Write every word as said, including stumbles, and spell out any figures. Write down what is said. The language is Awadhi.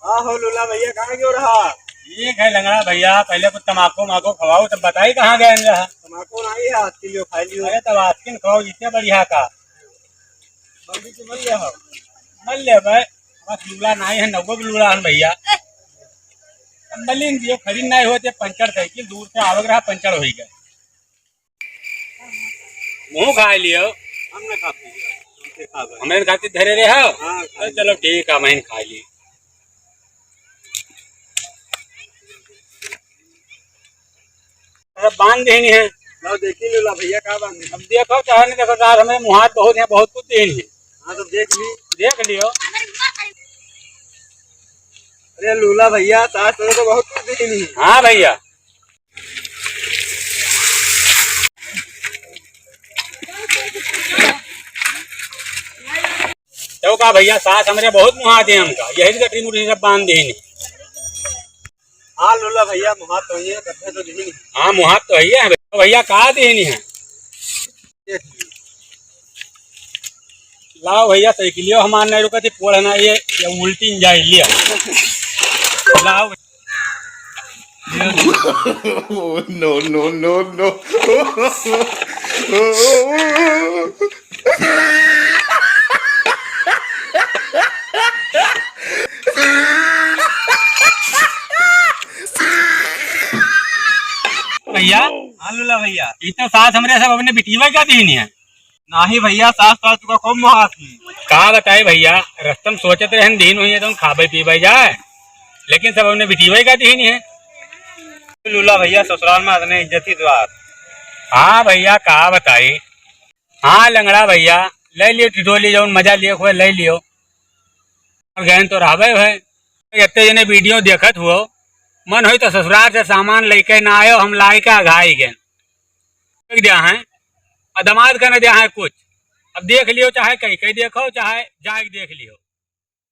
हाँ हो लूला भैया, कहाँ गयो रहा? ठीक है लंगड़ा भैया, पहले कुछ तमाकू माकू खवाओ, तब बताई कहाँ गए रहा। तमाकू नहीं है, आज के लिए खा लियो। अरे तब आज के खवाओ, इतने बढ़िया का। बंदी की मल ले हो। मल ले भाई, बस लूला नहीं है, नौगो भी लूला है भैया। अब मलिन दियो, खड़ी नहीं होते, पंचर साइकिल दूर से आवग रहा, पंचर हो गया। मुँह खा लियो। हम ना खा पाएंगे। हमसे खा गए। हमरे खातिर धरे रहे हो? हाँ, खा तो चलो ठीक है, मैं खा ली। अरे बांध देनी है। लो देखी लूला भैया, का बांध दे? अब देखो चाहे नहीं देखो, यार हमें मुहात बहुत है, बहुत कुछ देनी है। हाँ तो देख ली। देख लियो। अरे लूला भैया, सास तो बहुत कुछ देनी है। हाँ भैया। तो का भैया, सास हमरे बहुत मुहा दे हमका, यही से गठरी मुठरी सब बांध देनी। हाँ लूला भैया, मुहा तो ये कथे तो देनी। हाँ, मुहा तो है भैया, का देनी है? लाओ भैया, साइकिलियो हमार नहीं रुकत है, पोढ़ ना ये, ये उल्टी न जाए, लिया। लाओ। No, no, no, no। भैया। हाँ लूला भैया। ई तो सास हमरे सब अपने बिटिया का दीन है। नाही भैया, सास तो तुका खूब मोहात ही। का बताई भैया, रस्तम सोचत रहन दीन हुई है तो खाबे पीबे जाए, लेकिन सब हमने बिटिया का दीन है। लूला भैया, ससुराल में अतने इज्जत ही द्वार। हाँ भैया, का बताई। हाँ लंगड़ा भैया, ले लियो टिटोली, जौन मजा लिए हुए ले लियो। और गहन तो रहबे है। इतने जने वीडियो देखत हुओ, मन होई तो ससुराल से सामान लेके ना आयो, हम लाई के अघाई गए। देख दिया है, और दमाद का न दिया है कुछ। अब देख लियो, चाहे कहीं कहीं देखो, चाहे जाके देख लियो।